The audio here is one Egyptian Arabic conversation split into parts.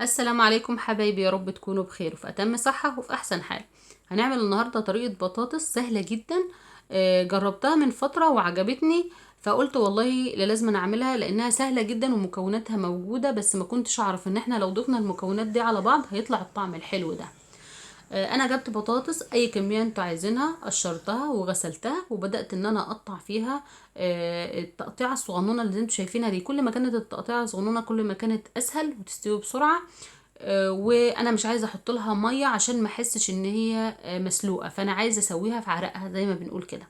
السلام عليكم حبايبي، يا رب تكونوا بخير وفي أتم صحة وفي أحسن حال. هنعمل النهاردة طريقة بطاطس سهلة جدا. جربتها من فترة وعجبتني، فقلت والله لا لازم أعملها لأنها سهلة جدا ومكوناتها موجودة، بس ما كنتش أعرف إن احنا لو ضفنا المكونات دي على بعض هيطلع الطعم الحلو ده. انا جبت بطاطس اي كمية انتوا عايزينها، قشرتها وغسلتها وبدات ان انا اقطع فيها التقطيعه الصغنونه اللي انتوا شايفينها دي. كل ما كانت التقطيعه صغنونه كل ما كانت اسهل وتستوي بسرعة. وانا مش عايزه احط لها مية عشان ما احسش ان هي مسلوقة، فانا عايزه اسويها في عرقها زي ما بنقول كده.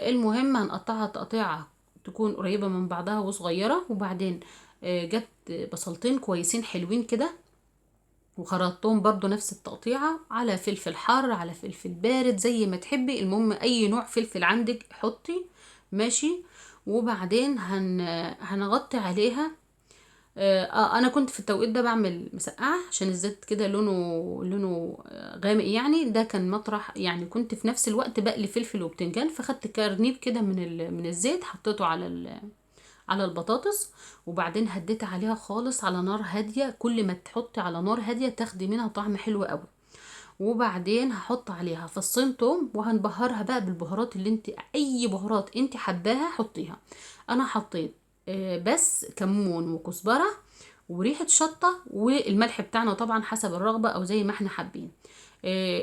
المهم هنقطعها تقطيعه تكون قريبه من بعضها وصغيره. وبعدين جبت بصلتين كويسين حلوين كده وخرطتهم برضو نفس التقطيعة، على فلفل حار على فلفل بارد زي ما تحبي، المهم اي نوع فلفل عندك حطي، ماشي. وبعدين هنغطي عليها. انا كنت في التوقيت ده بعمل مسقعة عشان الزيت كده لونه غامق، يعني ده كان مطرح، يعني كنت في نفس الوقت بقلي فلفل وبتنجان، فخدت كرنيب كده من الزيت حطيته على البطاطس. وبعدين هديت عليها خالص على نار هادية، كل ما تحطي على نار هادية تاخدي منها طعم حلو قوي. وبعدين هحط عليها فصين توم، وهنبهرها بقى بالبهارات اللي انت، اي بهارات انت حباها حطيها. انا حطيت بس كمون وكزبره وريحه شطه والملح بتاعنا طبعا حسب الرغبة او زي ما احنا حابين.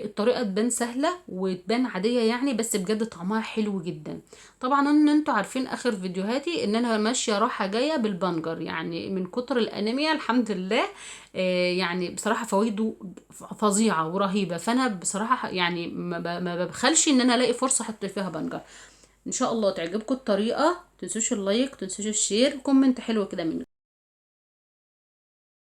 الطريقة تبان سهلة وتبان عادية يعني، بس بجد طعمها حلو جدا. طبعا ان انتوا عارفين اخر فيديوهاتي ان انا ماشية رايحة جاية بالبنجر، يعني من كتر الانيميا الحمد لله. يعني بصراحة فوائده فظيعة ورهيبه، فانا بصراحة يعني ما ببخلش ان انا الاقي فرصة احط فيها بنجر. ان شاء الله تعجبكم الطريقة، متنسوش ال like، متنسوش ال share، comment حلو كده منكم.